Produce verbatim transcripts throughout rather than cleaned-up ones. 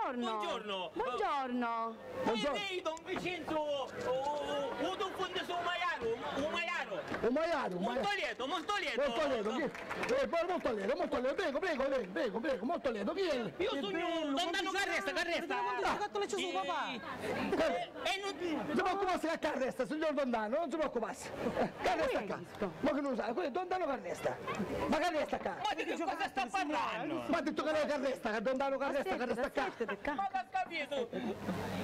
Buongiorno. Buongiorno. Buongiorno. Buongiorno. Io don Vincenzo, u, u, u tuffu di su Maiaru, u Maiaru. U Maiaru, u Maiaru. Montolieto, Montolieto. Montolieto, chi? Eh, poi Montolieto, Montolieto, prego, prego, prego, prego, prego, Montolieto, chi è? Io sugnu don Danu Carresta, Carresta. Ah. Scatula ci su, papà. Eh, eh, non... Ma come si Carresta, signor Don Danu, non si preoccupassi. Carresta qua. Ma chi non sa, quello è Don Danu Carresta. Ma Carresta qua. Ma di che cosa sta parlando? Ma ha detto che lei Carresta, che Don Danu Carresta, Carresta qua. Ma che ha capito?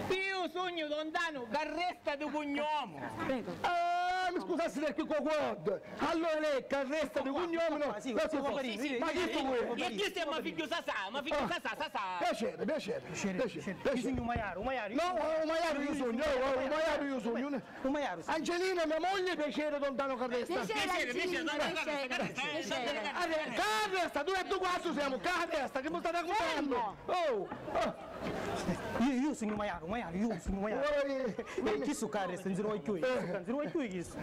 Io sogno Don Danu Carresta di cognome. Prego. Ah, mi scusassi del qui con Word. Allora lei Carresta di cognome, no? Ma chi tu vuoi? E chi sei, ma figlio Sasà, ma figlio Sasà, Sasà. Piacere, piacere. Piacere, piacere. Io sogno un maiaro, un maiaro. No, un maiaro io sogno, un maiaro io sogno. Un maiaro. Angelina, mia moglie, piacere, Don Danu Carresta. Piacere, piacere, Don Danu Carresta, Carresta, Carresta. Carresta, due e due quattro siamo, Carresta, che mi state raccontando? Fermo. Oh, oh. Io, io sogno maiaro, maiaro, io sogno maiaro. E chi su Carresta? Non si ne va più, non si ne va più chi su.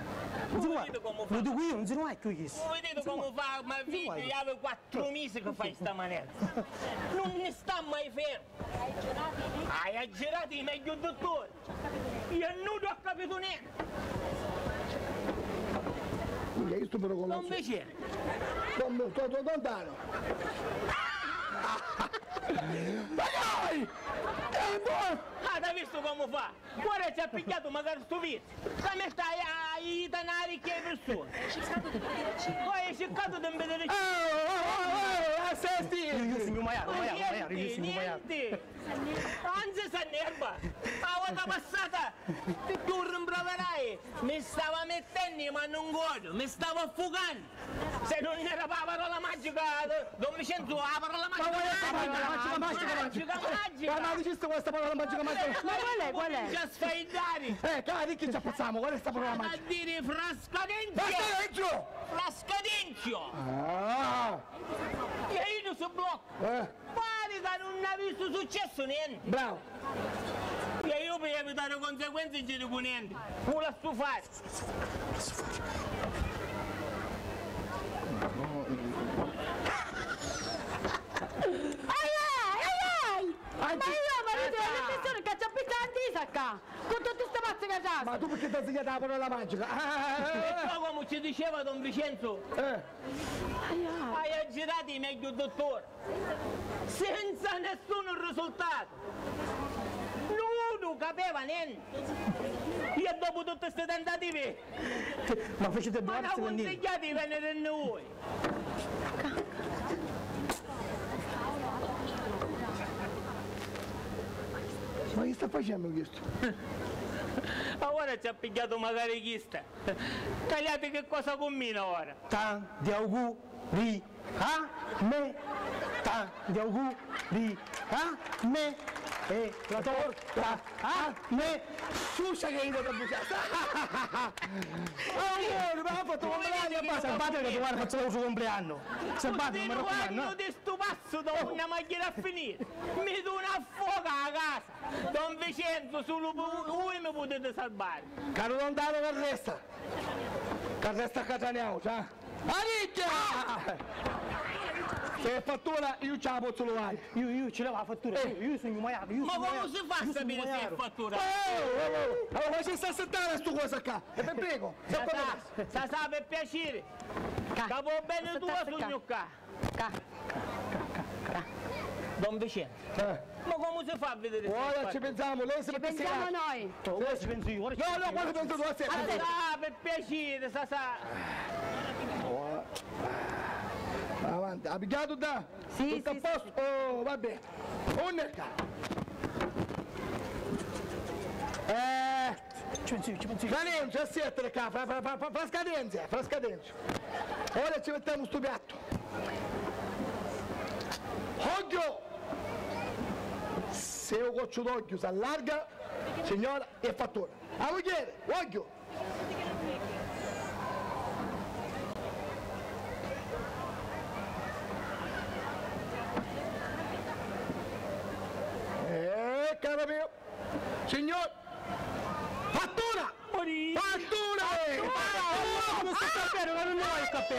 Non si ne va. Lo dico io, non si ne va più chi su. Voi vedete come fa, ma figlio, io avevo quattro mesi che fai sta maniera. Non ne sta mai fermo. Hai aggirato i meglio dottori. Io nulla ho capito niente. Minchia, io sto pure con... Non mi c'è. Con me sto lontano. Ma dai! Eh, boh! Ah, hai visto come fa? Ora ci ha pigliato magari sto vizio. Come stai a i danari che persone? Poi hai cercato di impedire. Oh, oh, oh, oh, senti! Io, io sono maiaro, maiaro, maiaro, io sono maiaro. Niente. Anzi, s'annerva! A vota passata tu rimproverai, mi stava mettennu i manu 'n coddu, mi stava affucannu! Se non era pa parola magica, don Vincenzo, la parola magica! Ma qual è sta parola magica, magica, magica? Magica, magica! Ma, ma dicisti questa parola magica, magica? Ma qual è, qual è? Comincia a sfaidari! Eh, cara, di chi ci appizzamo? Qual è sta parola magica? A dire frascadenzio! Frascadenzio! Frascadenzio! Ah! E io non so blocco! Eh! Pari ca nun ha vistu successu nenti! Bravo! E io per evitare conseguenze ci dico niente, u lassu fari. Ai ai, ai ai! Ma io mi vedo l'impressione che c'è abitante Isacca! Con tutti sti pazzi che c'ha! Ma tu perché ti hai insegnato la parola magica? Ah, ah, ah, ah. E poi come ci diceva don Vincenzo, eh, hai aggirato i meglio dottori. Senza nessun risultato! Nudu capeva nenti! Io dopo tutti sti tentativi... Ma facete due... Ma una consigliata di venire in voi! Ma chi sta facendo questo? Ora ci ha pigliato magari chista! Tagliate che cosa combina ora! Tanti auguri a me, tanti auguri a me, e la torta a me. Sciuscia che io ti ho bruciato. Auguri, ma ha fatto compleanno, basta. Salvatelo che domani faccio l'altro compleanno. Salvatelo, mi raccomando, eh. Continuando di stu passo da una magliera a finire. Mi do una foga a casa. Don Vincenzo, solo voi mi potete salvare. Caro Don Danu, che resta? Ca resta a casa nostra, eh? Aricchia! Se è fattura, io ce la posso levare. Io, io ce la la fattura, eh, io, io sogno maiaro, io sogno maiaro. Ma come si fa a sapere se è fattura? Oh, oh, oh, oh, ma ci sta a sentare stu cosa qua? E vi prego, Sasà, Sasà, per piacere. Ca va bene tu, sogno qua. Ca, ca, ca, ca, ca. Don Vincenzo, eh, ma come si fa a vedere se... Ora ci pensiamo, lei si... Ci pensiamo noi. Ora ci penso io, ora ci penso io. No, no, ora penso tu, aspetta. Aspetta. Ah, per piacere, Sasà. Oh. Avanti, ha pigliato da? Sì, sì, sì. Tutto a posto? Oh, va bene. Unni è ca? Eh. Ci penso io, ci penso io. Scadenza, aspetta, ca, fra, fra, fra, fra, fra scadenza, fra scadenza. Ora ci mettiamo stu piatto. Ogghiu! Se u cocciu d'ogghiu s'allarga, signora, è fattura. A mugghieri, ogghiu! Eh, caro mio, signor, fattura! Fattura! Fattura! Fattura! Ma non è vero, ma non ne voglio il cappello.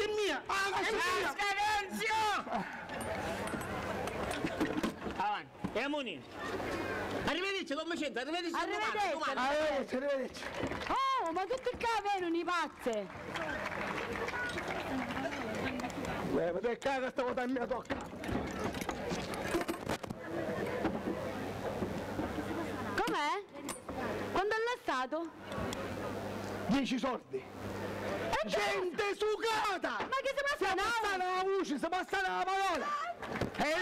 È mia! Ah, è mia! Silenzio! Avanti, e amuni. Arrivederci, don Vincenzo, arrivederci. Arrivederci. Arrivederci, arrivederci. Oh, ma tutti qua venunu i pazzi. Eh, ma te caga sta vota mia tocca. Com'è? Quantu l'ha lassato? Dieci soldi. E gente sucata! Ma chi si passa? Si passa la voce, si passa la parola! Eh?